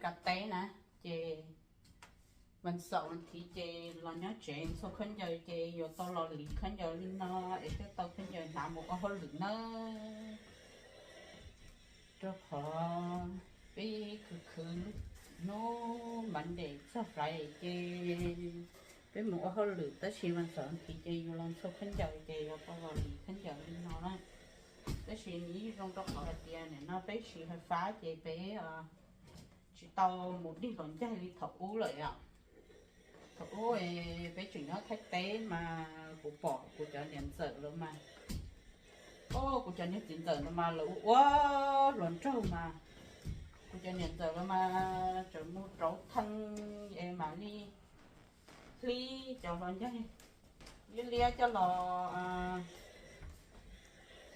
Kav teb na, ces vas xaum vas thiv ces los nyob tsev ntxhua khaub ncaws ces yuav tau los liv khaub ncaws li no es thiaj tau khaub ncaws hnav mus ua hauj lwm nawb. Rau qhov peb khwv khwv hnub Monday txog Friday ces peb mus ua hauj lwm tab sis vas xaum vas thiv ces yus los ntxhua khaub ncaws ces yuav tau los liv khaub ncaws li no na. Tab sis nws yeej zoo rau qhov hais tias nim no peb siv hais fab ces peb tsis tau mus dig los ncaig li thaum ub lawm yom. Thaum ub peb tseem nyob Thaib teb mas kuv pom kuv cov niam ntxawm lawv mas, o, kuv cov niag txiv ntxawm no mas lawv ua ua hluas nraug mas, kuv cov niam ntxawm lawv mas tseem mus rauv thee es mam li hlib cov hluas nraug liab liab coj los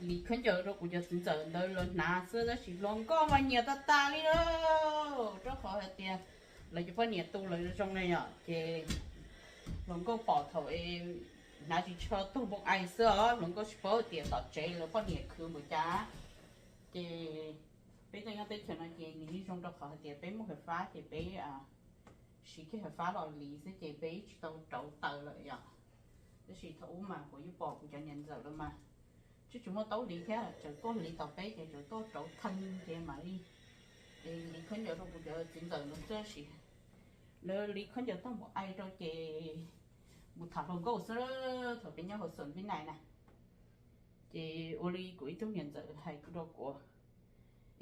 liv khaub ncaws rau kuv cov txiv ntxawm ntawd lawv hnav xwb tab sis hluas nkauj mas nyiam tas tas li lauj. Rau qhov hais tias lawv cov poj niam tu lawv zoo na yom ces hluas nkauj pom thaum hnav tsis tshua tuag npoo ai xwb os, hluas nkauj tsis paub tias tom tsev lawv poj niam khwv npaum cas. Ces peb tuaj nyob teb chaws no ces nws yeej zoo rau qhov hais tias peb muaj hais fab ces peb siv kiag hais fab los liv xwb ces peb tsis tau rauv taws lawm yom. Tab sis thaum ub mas kuv yeej pom kuv cov niam ntxawm lawv mas tsis tsis muaj taub liv thiab, tseem tuaj liv tom peb ces tseem tuaj rauv thee ces mam li liv khaub ncaws rau kuv cov txiv ntxawm lawv xwb tab sis lawv liv khaub ncaws tag npaum ai rau ces mus tham hluas nkauj xwb thaum peb nyob hauv xom vib nais na. Ces ua li kuv ib tug niam ntxawm hais rau kuv,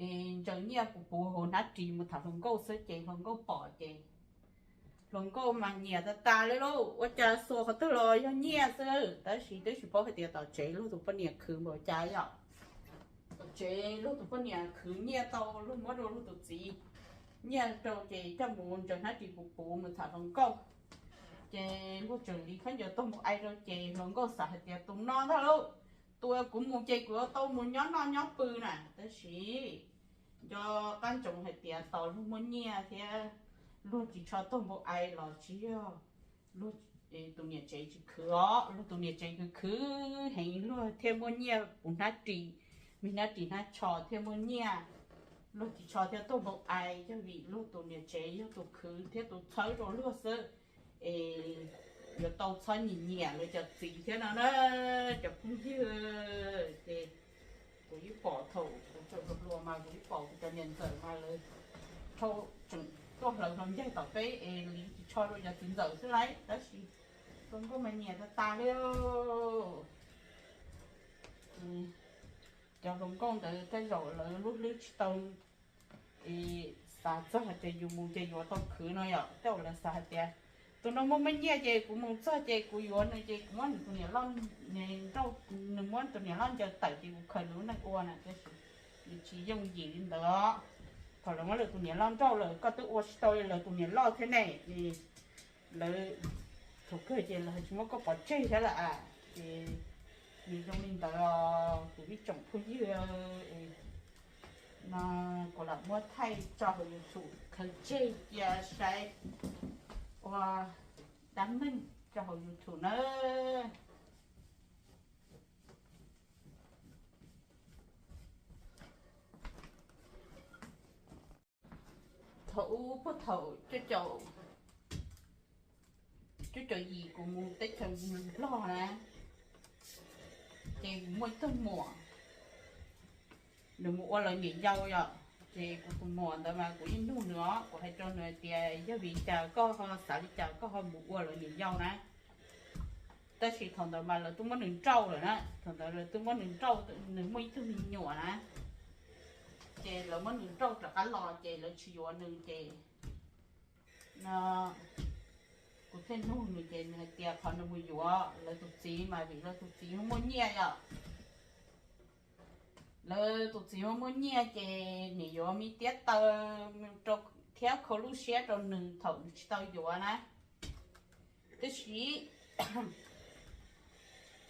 es ntsaws nyiaj puv puv hauv hnab ris mus tham hluas nkauj xwb ces hluas nkauj pom ces hluas nkauj mas nyiam tas tas li lauj. Ua cas xuas qhov twg los yog nyiaj xwb tab sis twb tsis paub hais tias tom tsev luag tus poj niam khwv npaum cas yom. Tom tsev luag tus poj niam khwv nyiaj tau luag muab rau luag tus txiv, nyiaj rau ces coj mus ntsaws hnab ris puv puv mus tham hluas nkauj. Ces luag tseem liv khaub ncaws tuag mus ai rau ces hluas nkauj xav hais tias tus no ntag lauj, tus uas kuv mus ces kuv yuav tau mus nyob noj nyob pw na. Tab sis nco qab ntsoov hais tias tos luag muaj nyiaj thiab luag tsis tshua tuag npau ai los tsis yog luag tus niam tsev tsis khwv os, luag tus niam tsev khwv khwv heev luag thiaj muaj nyiaj puv hnab ris, me hnab ris hnab tsho thiaj muaj nyiaj, luag tsis tshua thiaj tuag npau ai yog vim luag tus niam tsev yog tus khwv thiab tus txhawb rau luag xwb. Es yuav tau txhob nyiam nyiam lawv cov txiv thiab no na cov phooj ywg. Ces kuv yeej pom thaum kuv tseem hluas hluas mas kuv yeej pom kuv cov niam ntxawm mas lawv tseem tuaj hlawv hluas ncaig tom peb es liv ris tsho rau cov txiv ntxawm xwb lauj. Tab sis hluas nkauj mas nyiam tas tas li. Cov hluas nkauj ntawd tej zaum lawv lub hlwb tsis tau xav txog hais tias yus mus ces yuav tau khwv no yom. Tej zaum lawv xav hais tias tus no muaj muaj nyiaj ces kuv mus txog ces kuv yuav nws ces kuv muab nws tus niam loj nrauj, nws muab tus niam loj ncaws tawm ces kuv khaws nws lub neej ua na. Tab sis nws tsis yooj yim li ntawd. Thaum lawv muab lawv tus niam loj nrauj lawm koj twb ua tsis tau li lawv tus niam loj thiab ne. Lawv thaum kawg ces lawv tsis muab koj pov tseg thiab lawm. Ces nws zoo li ntawd os kuv ib tsoom phooj ywg. No kuv lam muab thaij tso hauv YouTube khaws tseg cia saib ua dab neeg tso hauv YouTube nawb. Thaum ub puag thaum cuaj caum yim kuv mus teb chaws Nplog na, ces kuv muaj ib tug muam, nws mus ua lawv niam yau yom. Ces kuv tus muam ntawd mas kuv yeej nug nws os, kuv hais rau nws hais tias yog vim li cas koj ho xav li cas koj ho mus ua lawv niam yau na. Tab sis thaum ntawd mas lawv twb muab nws nrauj lawm na, thaum ntawd lawv twb muab nws nrauj, nws muaj ib tug me nyuam na. Ces lawv muab nws nrauj rov qab los ces lawv tsis yuav nws ces kuv thiaj nug nws ces nws hais tias qhov nws mus yuav lawv tus txiv mas vim lawv tus txiv muaj nyiaj yom. Lawv tus txiv muaj muaj nyiaj ces nim yuav me tiab taw thiab kho lub siab rau nws thaum nws tsis tau yuav na. Tab sis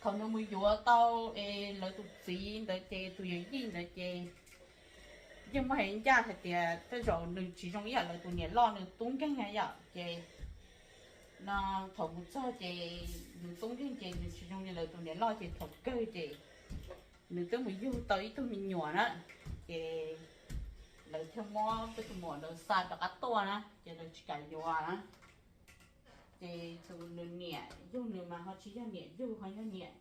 thaum nws mus yuav tau es lawv tus txiv ntawd ces tus yawm yij ntawd ces yeej muaj hais ncaj hais tias tej zaum nws tsis zoo ib yam lawv tus niam loj nws tub nkeeg na yom. Ces no thaum mus txog ces nws tub nkeeg ces nws tsis zoo li lawv tus niam loj ces thaum kawg ces nws twb mus yug tau ib tug me nyuam na. Ces Lawv thiaj muab peb tus muam ntawd xa rov qab tuaj na, ces lawv tsis kam yuav na. Ces tus nws niam yug nws mas ho tsis yog niam yug, ho yog niam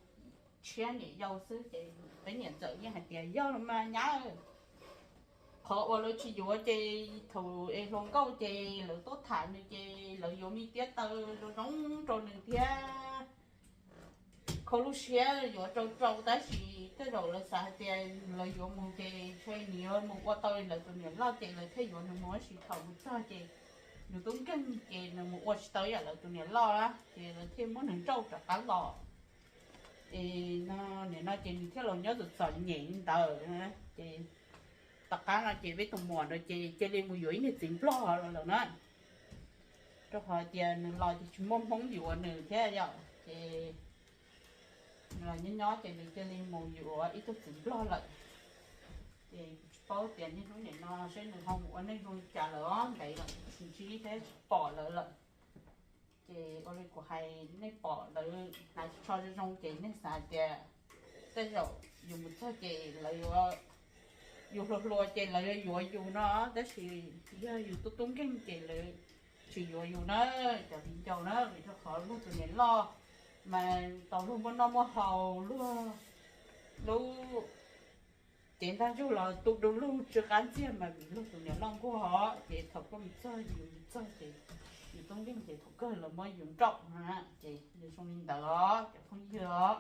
tshiab niam yau xwb. Ces peb niam ntxawm yeej hais tias yog los mas nyab, qhov uas lawv tsis yuav ces thaum es hluas nkauj ces lawv tuaj tham nws ces lawv yuav me tiab taw zoo zoo rau nws thiab, kho lub siab yuav rau rau, tab sis tej zaum lawv xav hais tias lawv yuav mus ces ntshe nws yuav mus ua tau li lawv tus niam loj ces lawv thiaj yuav nws mus, tab sis thaum mus txog ces nws tub nkeeg ces nws mus ua tsis tau ib yam lawv tus niam loj na, ces lawv thiaj muab nws nrauj rov qab los. Es no nim no ces nws thiaj los nyob txom txom nyem li ntawd. Ces tom qab no ces peb tus muam ntawd ces cia li mus yuav ib niag txiv nplog los lawm na, rau qhov tias nws los ces tsis muaj hmoob yuav nws thiab yom. Ces nws los nyob nyob ces nws cia li mus yuav ib tug txiv nplog lawm. Ces kuv tsis paub tias niaj hnub nim no seb nws ho mus ua neej zoo li cas lawm os, ntev lawm tsis ntsib thiab tsis pom lawv lawm. Ces ua li kuv hais, nej pom lawv hnav tsho zoo zoo ces nej xav hais tias tej zaum yus mus txog ces lawv yuav, yus hluas hluas ces lawv yuav yuav yus no, tab sis yog yus tub tub nkeeg ces lawv tsis yuav yus na. Cov viv ncaus na, vim rau qhov luag tus niam loj mas tau luag muaj noj muaj haus, luag lub cev ntaj ntsug los tu du lug tsw qab ntxiag mas vim luag tus niam loj nquag os. Ces thaum koj mus txog yus mus txog ces yus tub nkeeg ces thaum kawg lawv muab yus nrauj na. Ces nws zoo li ntawd os cov phooj ywg os.